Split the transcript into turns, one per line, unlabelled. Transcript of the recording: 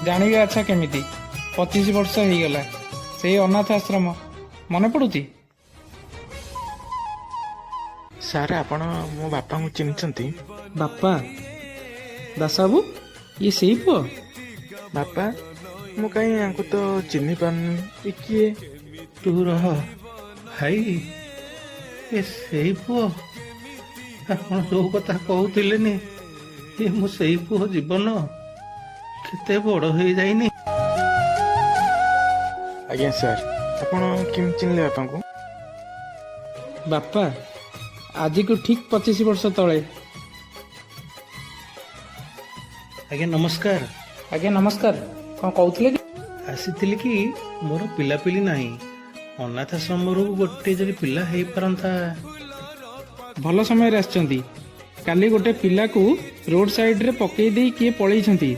ଜାଣିବେ ଆଚ୍ଛା କେମିତି, 25 ବର୍ଷ ହେଇଗଲା। ସେଇ ଅନାଥ ଆଶ୍ରମ ମନେ ପଡୁଛି?
ସାର୍, ଆପଣ ମୋ ବାପାଙ୍କୁ ଚିହ୍ନିଛନ୍ତି?
ବାପା, ଦାସବାବୁ, ଇଏ ସେଇ ପୁଅ।
ବାପା, ମୁଁ କାହିଁ ୟାଙ୍କୁ ତ ଚିହ୍ନି ପାରୁନି, ଏ କିଏ?
ତୁ ରହ ଭାଇ, ଏ ସେଇ ପୁଅ। ଆପଣ ଯୋଉ କଥା କହୁଥିଲେନି, ଏ ମୁଁ ସେଇ ପୁଅ। ଜୀବନ କେତେ ବଡ ହେଇଯାଇନି।
ଆଜ୍ଞା ସାର୍, ଆପଣ କେମିତି ଚିହ୍ନିଲେ ବାପାଙ୍କୁ?
ବାପା, ଆଜିକୁ ଠିକ 25 ବର୍ଷ ତଳେ।
ଆଜ୍ଞା ନମସ୍କାର।
ଆଜ୍ଞା ନମସ୍କାର, କଣ କହୁଥିଲେ କି?
ଆସିଥିଲି କି ମୋର ପିଲାପିଲି ନାହିଁ, ଅନାଥାଶ୍ରମରୁ ଗୋଟେ ଯଦି ପିଲା ହେଇପାରନ୍ତା।
ଭଲ ସମୟରେ ଆସିଛନ୍ତି। କାଲି ଗୋଟେ ପିଲାକୁ ରୋଡ ସାଇଡରେ ପକେଇ ଦେଇ କିଏ ପଳେଇଛନ୍ତି।